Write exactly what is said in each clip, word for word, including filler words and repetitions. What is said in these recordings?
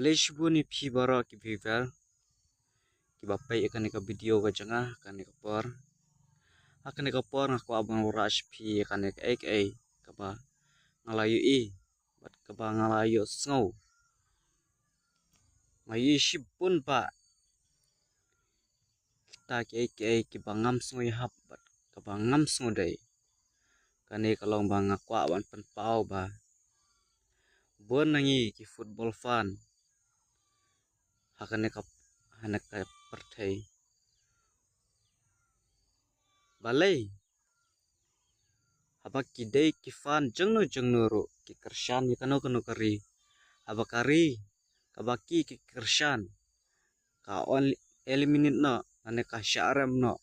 Lei shibun ïa phi baroh ki viewer kiba peit ïa kane ka video ka jong nga ha kane ka por. Ha kane ka por nga kwah ban wanrah sha phi ïa kane kaei kaei kaba nga la ïohi bad kaba nga la ïohsngew. Nga ïohi shibun ba kita kiei kiei kiba ngam sngew ïahap bad kaba ngam sngew dei. Kane ka long ba nga kwah ban pynpaw ba bun na ngi ki football fan ha kane ka, ha kane ka pyrthei. Balei? Haba ki dei ki fan jongno jongno ruh, ki kyrshan ïa kano kano ka ri, haba ka ri kaba ki ki kyrshan ka on eliminate noh lane ka shah rem noh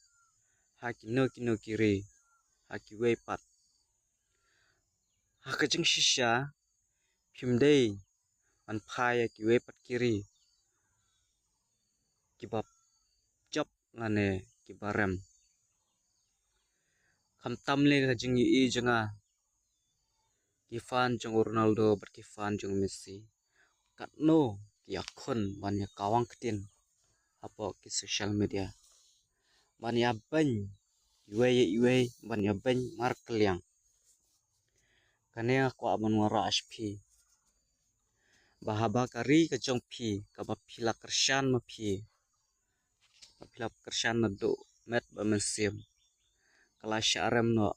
ha kino kino ki ri, ha kiwei pat. Ha ka jingshisha phim dei ban phai ïa kiwei pat ki ri kiba jop lane kiba rem. Khamtam lei ka jingïohi jong nga, ki fan jong u Ronaldo bad ki fan jong u Messi, katno ki ïakhun ban ïa kawang ktien hapoh ki social media, ban ïa beiñ iwei ïa iwei, ban ïa beiñ markylliang. Kane nga kwah ban wanrah sha phi ba haba ka ri ka jong phi kaba phi la kyrshan ma phi, ba phi la kyrshan naduh met bad mynsiem, ka la shah rem noh,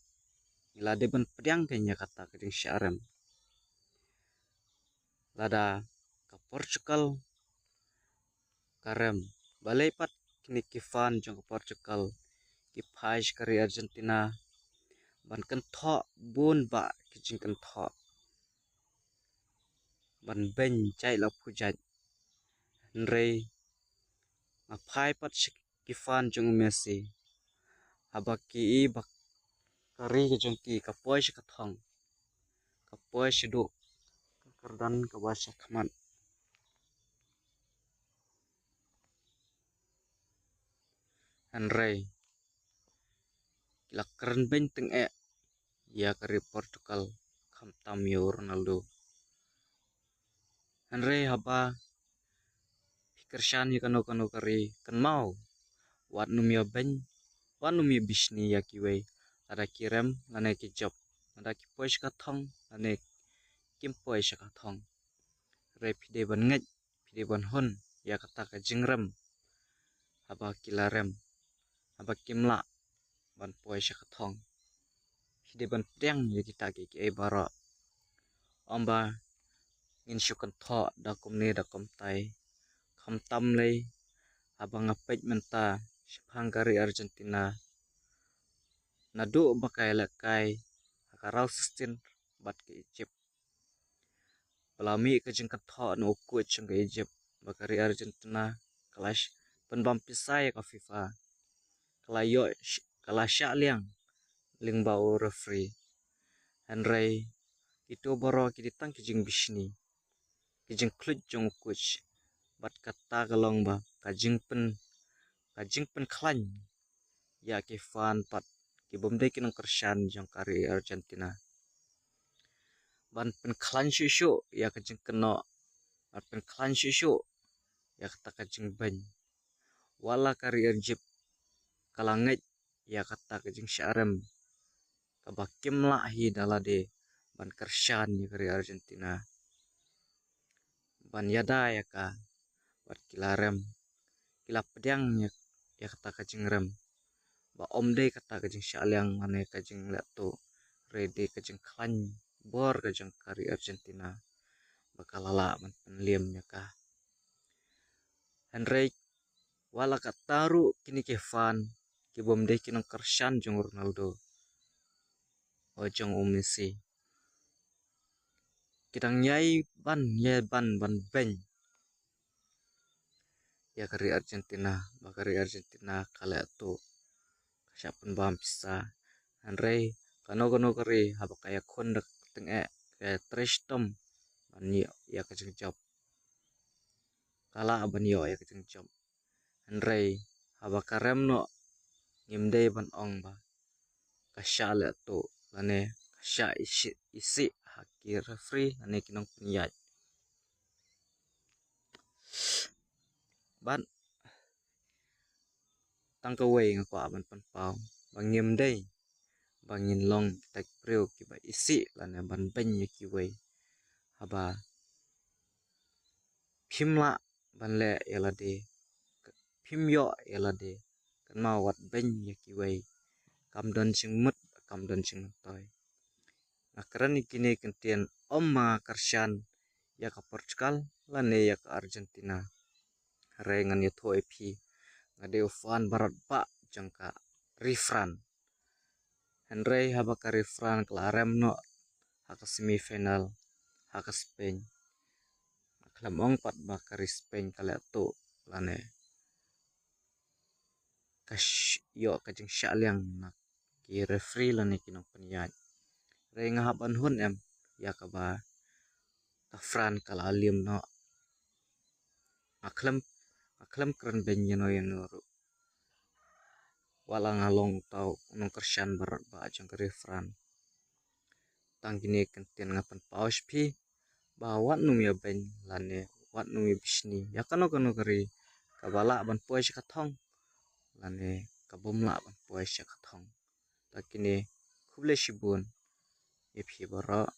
ngi la dei ban pdiang kein ïa kata ka jingshah rem. Lada ka Portugal ka rem, balei pat kine ki fan jong ka Portugal ki phai sha ka ri Argentina ban kynthoh bun bah ki jingkynthoh, ban beiñ jait la phew jait. Hynrei nga phai pat sha ki fan jong u Messi, haba ki i ba ka ri ka jong ki ka poi sha ka thong, ka poi shaduh ka kyrdan kaba sha khmat. Hynrei ki la kren beiñ tyngeh ïa ka ri Portugal, khamtam ïa u Ronaldo. Hynrei haba phi kyrshan ïa kano kano ka ri, kynmaw, wat nym ïa beiñ, wat nym ïa bishni ïa kiwei, lada ki rem lane ki jop, lada ki poi sha ka thong lane kim poi sha ka thong. Hynrei phi dei ban ngeit, phi dei ban hun ïa kata ka jingrem haba ki la rem, haba kim lah ban poi sha ka thong. Phi dei ban pdiang ïa kita kiei kiei baroh. Ym ba ngin shu kynthoh da kumne da kumtai. Khamtam lei, haba nga peit mynta shaphang ka ri Argentina, naduh ba ka ïalehkai ha ka round sixteen bad ka Egypt, ba la mih ka jingkynthoh na u coach jong ka Egypt ba ka ri Argentina ka la sh-, pynbam pisa ïa ka FIFA, ka la ïoh sh-, ka la shah liang lyngba u referee. Hynrei kito baroh ki dei tang ki jingbishni, ki jingkhluit jong u coach, bad kata ka long ba ka jingpyn, ka jingpynkhlaiñ ïa ki fan pat kibym dei ki nongkyrshan jong ka ri Argentina, ban pynkhlaiñ shuh shuh ïa ka jingkynnoh, ban pynkhlaiñ shuh shuh ïa kata ka jingbeiñ. Wat la ka ri Egypt ka la ngeit ïa kata ka jingshah rem kaba kim lah hi da lade ban kyrshan ïa ka ri Argentina, ban ïada ïa ka, bad ki la rem, ki la pdiang ïa, ïa kata ka jingrem, ba ym dei kata ka jingshah liang lane ka jingleh tuh, hynrei dei ka jingkhlaiñ bor ka jong ka ri Argentina ba ka la lah ban pynliem ïa ka. Hynrei wat la katta ruh kine ki fan kibym dei ki nongkyrshan jong u Ronaldo, o jong u Messi, ki dang ïai ban, ïai ban, ban beiñ ïa ka ri Argentina, ba ka ri Argentina ka leh tuh, ka shah pynbam pisa. Hynrei kano kano ka ri haba ka ïakhun da ka tyngeh, ka ïatrei shitom ban ïoh ïa ka jingjop, ka lah ban ïoh ïa ka jingjop. Hynrei haba ka rem noh, ngim dei ban ong ba ka shah leh tuh lane ka shah isih, isih ha ki referee lane ki nongpynïaid. Bad tang kawei nga kwah ban pynpaw ba ngim dei ba ngin long kita ki briew kiba isih lane ban beiñ ïa kiwei. Haba phim lah ban leh ïa lade, phim ïoh ïa lade, kynmaw wat beiñ ïa kiwei. Kam don jingmut, kam don jingmyntoi. Nga kren ïa kine ki ktien ym ba nga kyrshan ïa ka Portugal lane ïa ka Argentina. Hynrei ngan ïathuh ïa phi, nga dei u fan baroh bah jong ka ri France. Hynrei haba ka ri France ka la rem noh ha ka semi final ha ka Spain, nga khlem ong pat ba ka ri Spain ka leh tuh lane ka sh-, ïoh ka jingshah liang na ki referee lane ki nongpynïaid. Hynrei nga hap ban hun em ïa kaba ka France ka la liam noh. Nga khlem, nga khlem kren beiñ ïano ïano ruh. Wat la nga long uta u nongkyrshan baroh bah jong ka ri France, tang kine ki ktien nga pynpaw sha phi ba wat nym ïa beiñ lane wat nym ïa bishni ïa kano kano ka ri kaba lah ban poi sha ka thong lane kaba ym lah ban poi sha ka thong. Tang kine, khublei shibun ïa phi baroh.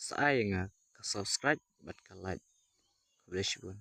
Sa ai ïa nga ka subscribe bad ka like. Khublei shibun.